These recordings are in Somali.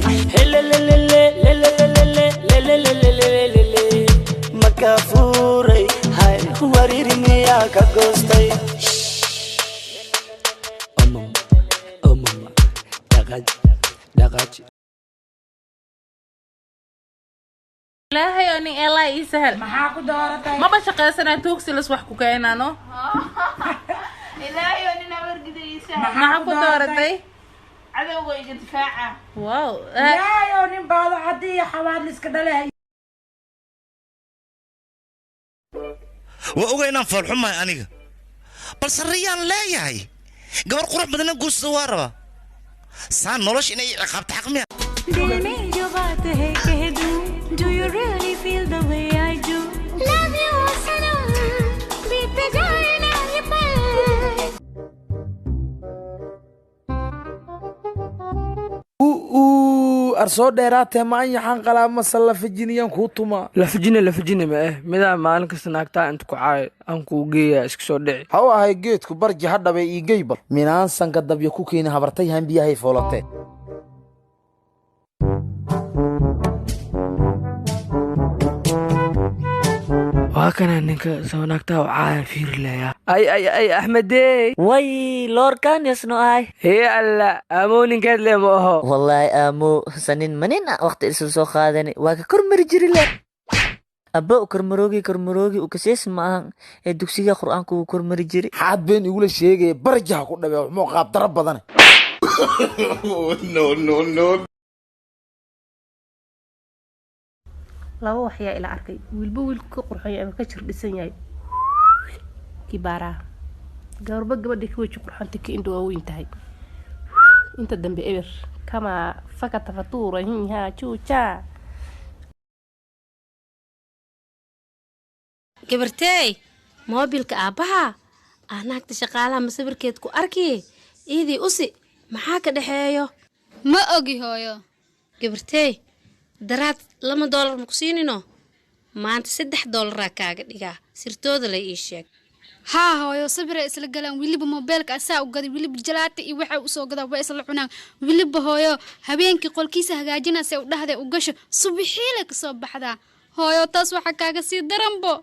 goostay. Helelelelelelelelelelelelele, makafuuray hay wariiri miyaa ka goostay? Ilaahay oo nin elaa ii sahal. Maxaa ku dooratay? Maba shaqaysanaa, tuugsi las wax ku keenano. Ilaahay oo nin abargidaysa. Maxaa ku dooratay? Cadowga iga difaaca. Wow. Ilaahay oo nin baado haddii xawaad liska dhale. Waa oga inaan foolxumahay aniga, balse riyaan leeyahay gabar qurux badana guursada waa rabaa. Saa nolosha inay i ciqaabta xaq miya? दिल में जो बात है कह दूं, Do you really feel the way I do? Love you सनम, बीत जाए ना ये पल. Uu arsoo dheeraatee ma anyaxan qalaa mase lafajiniyaan kuu tumaa? Lafajine lafajine ma eh, midaa maalin kasta naagtaa inta ku caayo aan kuu geeyaa iska soo dhici. Ha u ahay geedku barji hadhabay ii geybal minaan sanka dabya ku keeni habartay hambiyahay foolatee. Waa kana ninka soo naagtaa u caaya fiirlaya. Ay ay ay, Axmedey! Way loorkan yasno ay. Hee alla, aamow ninkeed le ma aho. Wallaahi aamo sanin manin ah waqti isla soo qaadani waa ka kormari jiri le abba kormaroogi kormaroogi ukasees ma ahan ee dugsiga qur-aanka wuu kormari jiri. Xaad been igula sheegaya barji ha ku dhabee waxmuu qaab daro badane. No, no, no. Laba waxyaa ila arkay, wiilba wiilku ka qurxoon yahay ama ka jir dhisan yahay kibaaraha, gabarba gabadha ka weji qurxoonta ka indho waaweyn tahay, inta dambe eber kama fakata fatuura hinha juuja. Gabarteey, moobilka aabbaha ah naagta shaqaalaha ma sawirkeed ku arki iidii usi maxaa ka dhexeeyo? Ma ogi, hooyo. Gabarteey, daraad $2 ma ku siinino, maanta $3 kaaga dhigaa, sirtooda lay ii sheeg. Haa hooyo, sabiray isla galaan, weliba moobeelka asaa u gaday, weliba jalaata iyo waxay usoo gadaa way isla cunaan. Weliba hooyo, habeenkii qolkiisa hagaajinase u dhahday u gasho, subixiilay kasoo baxdaa. Hooyo, taas waxaa kaaga sii daranbo.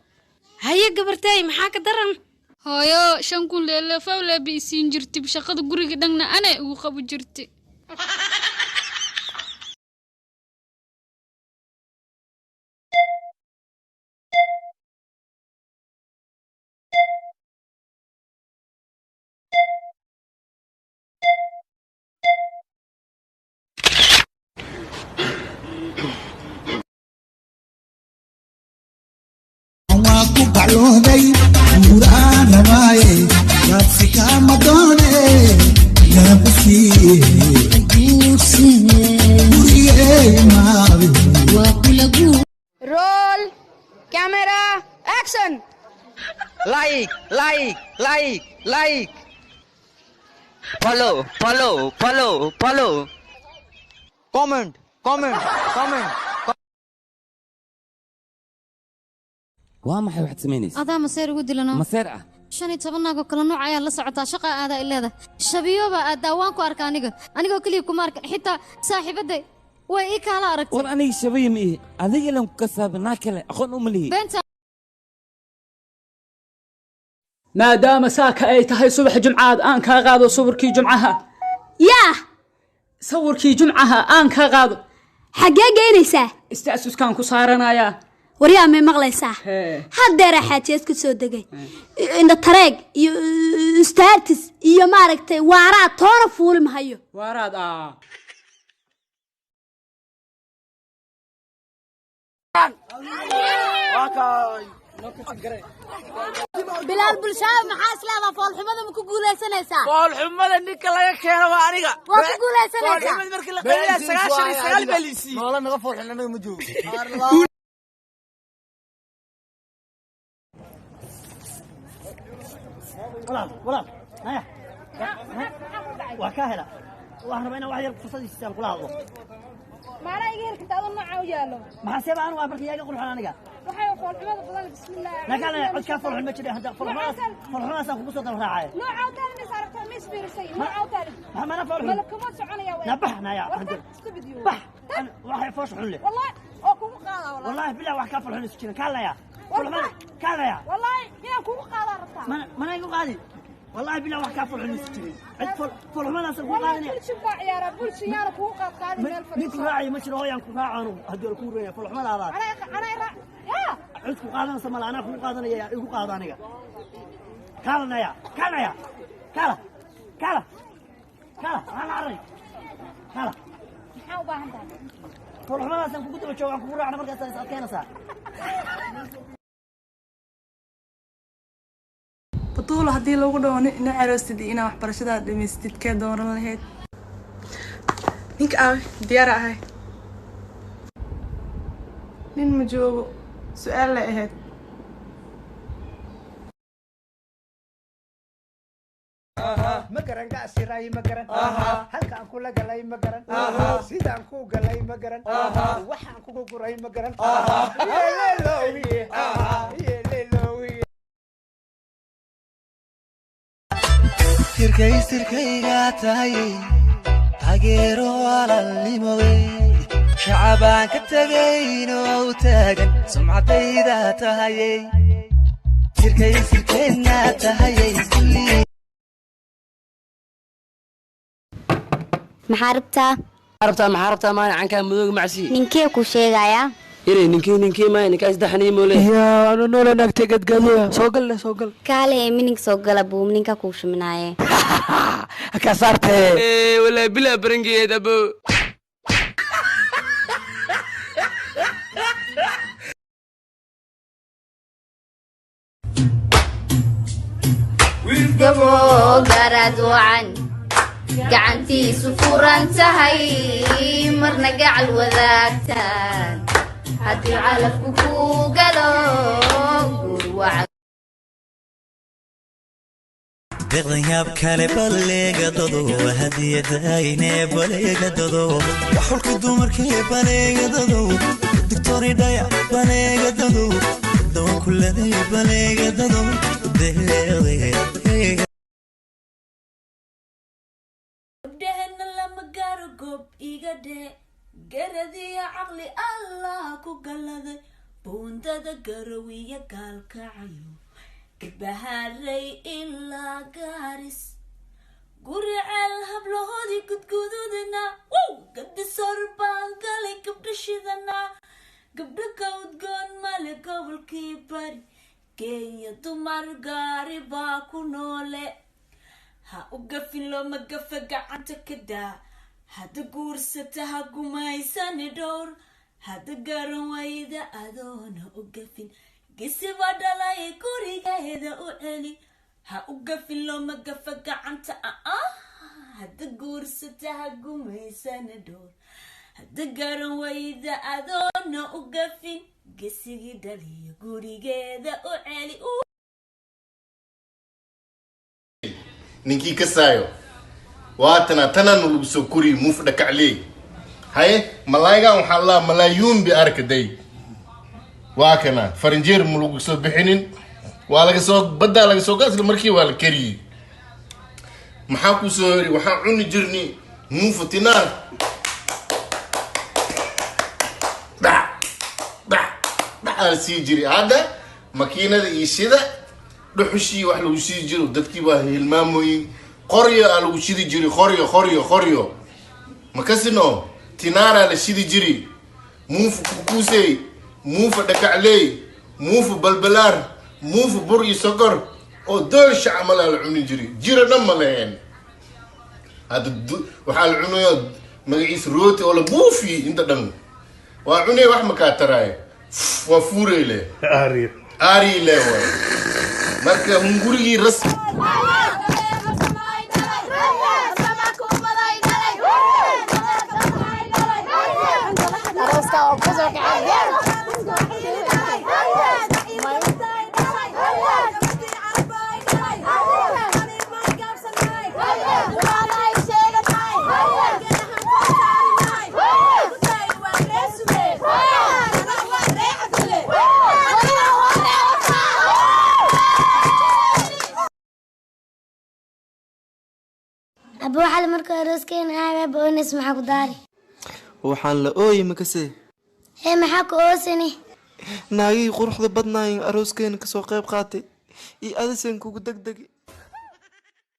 Haye gabarteey, maxaa ka daran? Hooyo, 5000 leelefawleeba isiin jirtib, shaqada guriga dhanna anay ugu qabo jirti. Waa ku baclooday guuraan rabaaye gaabsi kaama doone gurigee maabe. Roll camera, action! Like, like, like, like, follow, follow, follow, follow, comment, comment, comment. Waa maxay waxaad samaynaysa? Adaa maseer ugu dilano. Maseer ah? 15 naagoo kala nooc ayaa la socotaa, shaqa aadaa ileeda shabiyoba aadaa waan ku arka aniga, anigoo keliya kuma arkan, xitaa saaxiibaday way ii kaala aragtay. War aniga shabiyo ma ihi, adiga ilan ku kasaaba naa kale aqoon uma lihi. Beenta. Maadaama saaka ay tahay subax jumcaad, aan kaa qaado sawirkii jumcaha. Yaa? Sawirkii jumcaha aan kaa qaado. Xaggee geynaysaa? Istaasuskaan ku saaranayaa. Waryaa, may maqlaysaa? Haddeeraa xaajiyeed ku soo degay indha tareeg iyo staartis iyo maaragtay waaraad toona fuuli mahayo. Waaraad ah. Bilaal Bulshaawe, maxaa isleedaa? Foolxumada ma ku guulaysanaysaa? Foolxumada ninka laga keeno waa aniga. Waa ku guulaysanaysaa. Foolxumada markii la qaylaya 99 baa liisii. Noola naga foolxun anaga ma joogo. Walaal, walaal, haya waa kaa hela. Waxaan rabaa inaan wax yar fursadiisaan kula hadlo. Maanaa iga heli karta adoo noocaa u yaallo? Maxaa seeba anu waa marka yaa iga qurxon aniga? Waxay foolxumada badan, bismillaah. Nakaan codkaa foolxun ma jiro hadda, foolxumadaas foolxumadaasaan kugu soo daba raacaya. Noocaa u tahay maysa aragtaa? Maysa. isfiirisay ma taalid. Mana fool xun. Mala kuma soconaya waa. Na bax naya. War tag, stupid you. Bax. Waxay foosha xun leh. Wallahi oo kugu qaadaa wallahi. Wallahi billahi wax ka fool xun isku jirin. Kaalaya. War bax. Kaalaya. Wallahi inaan kugu qaadaa rabtaa. Mana igu qaadi. Wallahi billahi wax ka fool xun isku jirin. Cid fool fool xumadaas ku Wallahi qaadanaya. bulshin baa ciyaaraa bulshin yaana kugu qaad qaadi meel fadhiiso. Ninku raacay ma jiro hooyaan ku raacaanu haddii ku reeya fool xumadaada. Anaa raac. Yaa. Cid ku qaadanaysa mala anaa kugu qaadanaya igu qaado aniga. Kaalanaya. Kaalaya. Kaala. Kaala. Kaala. Waxaan la cararay. Kaala. Maxaa u baahan tahay? Fool xumadaasaan kugu daba joogaan kugu raacna markaas is adkeynaysaa. Batuulo, haddii lagu dhaho ina aroostid iyo inaa waxbarashadaada dhamaystid, kee dooran lahayd? Ninka aawe? Diyaar ahay. Nin ma joogo, su-aal lay ahayd. Ma garan gacsiray, ma garan halkaan kula galay, ma garan sidaan ku galay, ma garan waxaan kugu guray, ma garan. Yelelowiye, yelelowiye. Sirkay sirkayga tahay, taageero walaalnimowey, shacabaan ka tagaynoo u taagan sumcadayda tahayey, sirkay sirkeenna tahayey kulli. Maxaa rabtaa? Rabtaa, maxaa rabtaa? Maaya cankaa madooga macsi. Ninkee ku sheegayaa? Inay ninkii ninkii maaya ninkaa saddexnii moole. Yaa anu noola naagtay gadgadoya, soo gal leh, soo gal. Kaale ee mining soo gala buu ninka kuu shuminaaye. Ka saartee walaa bilaa barangeed abo. Garad wacan gacantiisu furan tahay, marna gacal wadaagtaan haddii calafku kuu galo guur wacan. Deeqdan yaab kale baleegadado, hadiyadayne baleegadado, waxulka dumarkee baleegadado, digtoridhaya baleegadado, dawan kuladay baleegadado, deeqday. Gabdhahena lama gaaro, goob iga dhee, garadiyo caqli Allah ku galaday, buundada garowiya gaalkacayo, garbaharay ilaa Gaaris, Guriceel hablahoodii gudgududina wow, gadisor baan galay, gabdho shidana, gabdho ka udgoon male gobolkii bari Kenya, dumar gaari baa ku noole. Ha u gafin, looma gafa, gacanta ka daa, hadda guursata ha gumaysani dhowr, hadda garan wayda adoona u gafin, gisiba dhalay gurigeeda u celi. Ha u gafin, looma gafa, gacanta hadda guursata ha gumaysani dhowr, hadda garan wayda adoona u gafin, gesigii dhaliya gurigeeda u celi. Ninkii ka saayo waatana tanana lagu soo koriyey muuf dhakacleey. Haye, malaaygan waxaa laa malaayuun bi arkaday, waa kana farinjeer ma lagu soo bixinin, waa laga soo baddaa, laga soo gaasla markii waa la kariyey. Maxaa ku soo hori? Waxaan cuni jirnay muufa tinaar, dhac dhac dhac aa la sii jiray. Hadda makiinada iyo shida dhuxushii wax lagu shidi jiro dadkii baa hilmaamoyin. Qoryo aa lagu shidi jiray, qoryo qoryo qoryo makasino, tinaaraa la shidi jiri, muufa kukuusey, muufa dhakacley, muufa balbalaar, muufa bur iyo sokor oo doolsha camal aa la cuni jiray. Jiro dhan ma laheen. Hadda waxaa la cunayaa magaciisa rooti oo la buufiye, inta dhan waa cunay, wax makaa taraaye, waa fuurey leh, aari leh waay. Marka hungurigii rasmi. Arooska oo kusoo kacay. Abuu, xali markuu arooskeena ahay waaba oonays, maxaa ku daari? Waxaan la ooyi makase. Hee, maxaa ku oosani? Naagihii quruxda badnaayin arooskeena kasoo qayb qaatay iyo adisan kugu degdegi.